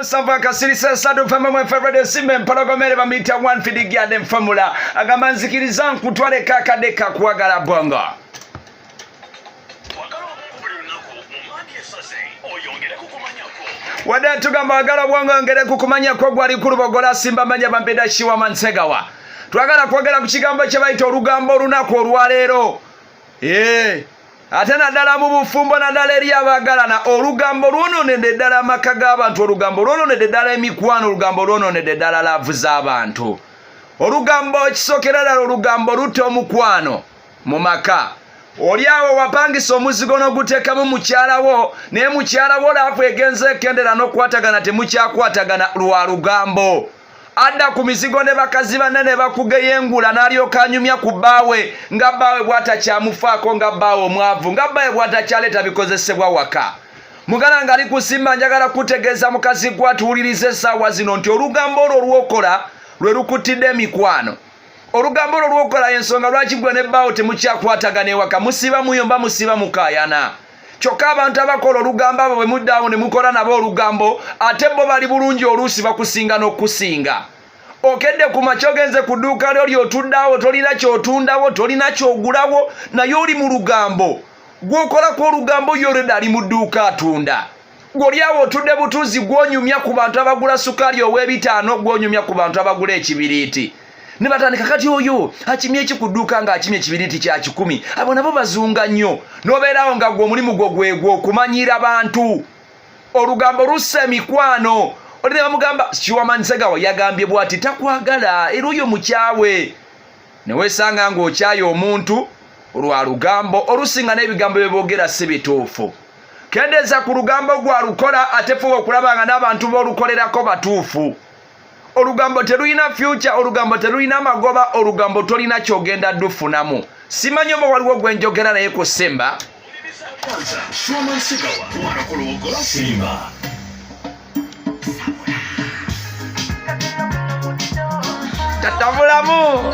Musanvu akasirisa esatu fm radio Simba empologoma bamuyita one fidigyade nfamula agamba nzikiriza nkutwaleko akadde kakuwagala bwongo. Wadde tugamba wagala bwongo ongere kukumanyako gwali kulubogola simba manya bampeda shiwa mansegawa. Twagala kwogera ku kigambo kye bayita olugambo olunaku olwaleero. Ate naddala mu bufumbo, naddala eri abaagalana, olugambo lwononedde ddala amaka g'abantu, olugambo lwononedde ddala emikwano, olugambo lwononedde ddala laavu z'abantu. Olugambo ekisookera ddala, olugambo lutta omukwano mu maka. Oli awo wapangisa omuzigo n'oguteekamu mukyala wo, naye mukyala wo laavu egenze ekendera n'okukwatagana temukyakwatagana lwa lugambo. Adda ku mizigo ne bakazi banne ne bakugeyengula n'alyoka anyumya ku bbaawe nga bbaawe bw'atakyamufaako, nga bbaawe omwavu, nga bbaawe bw'atakyaleeta bikozesebwa waka. Muganda nga ali kusimba, njagala kutegeeza mukazi gwe atuwuliriza essaawa zino nti olugambo olwo lw'okola lwe lukuttidde emikwano. Olugambo olwo lw'okola ensonga lwaki gwe ne bbaawo temukyakwatagana ewaka, musiiba muyomba, musiiba mukaayana. Kyokka abantu abakola olugambo abo bwe muddaawo ne mukola nabo olugambo, ate bo bali bulungi, oluusi bakusinga n'okusinga. Okedde ku makya ogenze ku dduuka lyo ly'otuddaawo, tolina ky'otundawo, tolina ky'ogulawo, naye oli mu lugambo. Gw'okolako olugambo yo already ali mu dduuka atunda. Gw'oli awo otudde butuuzi, gw'onyumya ku bantu abagula sukaali ow'ebitaano, gw'onyumya ku bantu abagula ekibiriiti. Ne batandika kati oyo akimye eki ku dduuka ng'akimye ekibiriiti kya 100, abo nabo bazunga nnyo. N'obeerawo nga gwe omulimu gwo gwegwo okumanyira bantu. Olugambo lussa emikwano. Oli ne bamugamba Kiwamanyi Segawa yagambye bw'ati takwagala, era oyo mukyawe. Ne weesanga ng'okyaye omuntu lwa lugambo, olusinga n'ebigambo bye boogera si bituufu. Kendeeza ku lugambo gwalukola, ate fuba okulaba nga n'abantu b'olukolerako batuufu. Olugambo terulina future, olugambo terulina magoba, olugambo tolina kyogenda dufunamu. Simanyi oba waliwo gwe njogera naye ku Simba. Tatabulamu.